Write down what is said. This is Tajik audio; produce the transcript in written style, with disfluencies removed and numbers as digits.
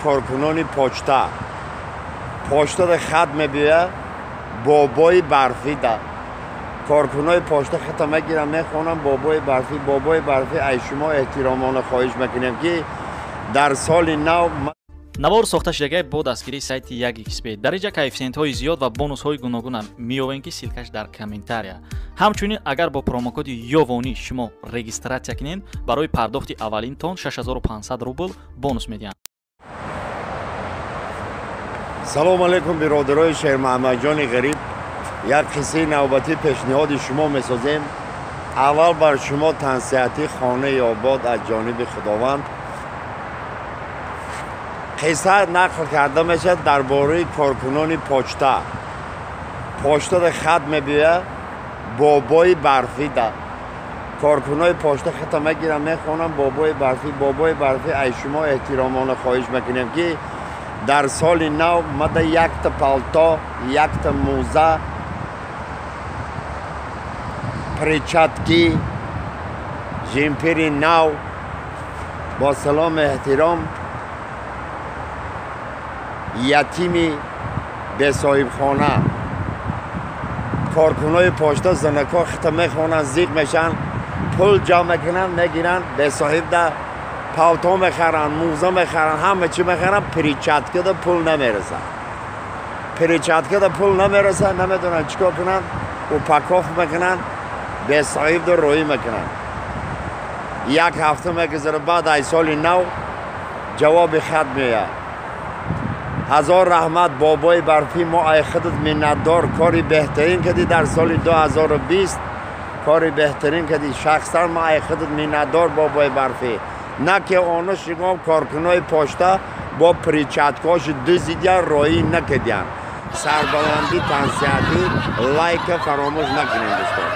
Коркунони почта. Почтада хат мебиёяд бобои барфида. Коркунои почта хата мегиранд, мехонанд бобои барфӣ, бобои барфӣ, ай шумо эҳтиромона хоҳиш мекунем, ки дар соли нав. Навор сохта шудагай бо дастгирии сайти 1xb. Дар инҷа коэффисиентҳои зиёд ва бонусҳои гуногуна меёвем, ки ссылкаш дар комментария. Ҳамчунин агар бо промокоди ёвонӣ шумо регистратсия кунед, барои пардохти аввалинтон 6500 рубл бонус медиҳанд. Салом алейкум, биродарои Шермаҳмадҷони ғариб. Як қиссаи навбатӣ пешниҳоди шумо месозем. Аввал бар шумо тансиҳатӣ, хонаи обод аз ҷониби Худованд. Қисса нақл карда мешавад дар бораи коркунони почта. Почтада хат мебиёяд бобои барфида. Коркунои почта хата мегиранд, мехонанд бобои барфӣ, бобои барфӣ, ай шумо эҳтиромона хоҳиш мекунем, ки дар соли нав мада якта палто, якта мӯза, перчатки, жемпери нав. Бо салому эҳтиром, ятими бесоҳибхона. Коркунои почта, занакҳо хита мехонанд, зиқ мешаванд, пул ҷамъ мекунанд, мегиранд, бесоҳибда палто мехаранд, мӯза мехаранд, ҳама чӣ мехаранд. Перчаткада пул намерасад, перчаткада пул намерасад, намедонанд чӣ кор кунанд. Упаков мекунанд, бесоҳибда роҳӣ мекунанд. Як ҳафта мегузарад, баъд ай соли нав ҷавоби хат меояд: ҳазор раҳмат, бобои барфӣ, мо ай худат миннатдор, кори беҳтарин кардӣ дар соли 2020, кори беҳтарин кардӣ, шахсан мо ай худат миннатдор, бобои барфӣ. На ки оно шумо коркунои почта бо перчаткаҳоши дузидиян, роҳӣ накардиян. Сарбаландӣ, тансиҳатӣ, лайка фаромӯш накунем, дӯстон.